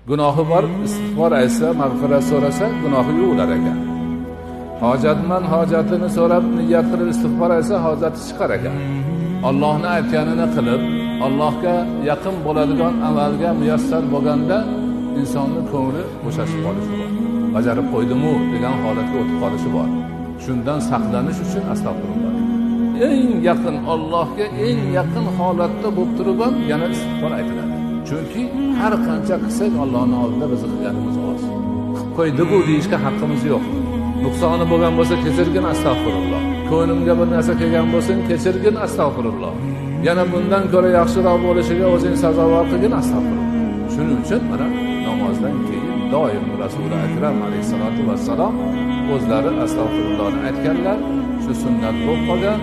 Gunohi bor, istig'for aytsa, mag'firat so'rasa, gunohi yuvilar ekan. Hojatmand hojatini so'rab niyat qilib istig'for aytsa, hojati chiqar ekan. Allohni aytganini qilib, Allohga yaqin bo'ladigan amalga muyassar bo'lganda insonning ko'ngli bo'shashib qolishi bor. Bajarib qo'ydimu degan holatga o'tib qolishi bor. Shundan saqlanish uchun astag'firulloh. Eng yaqin Allohga eng yaqin holatda bo'lib turib ham yana istig'for aytiladi. Chunki har qancha qilsak Allohning oldida biz qilganimiz oz. Qilib qo'ydi-ku deyishga haqqimiz yo'q. Nuqsoni bo'lgan bo'lsa kechirgin astag'firulloh. Ko'nglimga bir narsa kelgan bo'lsa kechirgin astag'firulloh. Yana bundan ko'ra yaxshiroq bo'lishiga o'zing sazovor qilgin astag'firulloh. Shuning uchun mana namozdan keyin doim Rasuli Akram alayhisolatu vassalom o'zlari astag'firullohni aytganlar. Shu sunnat bo'lib qolgan.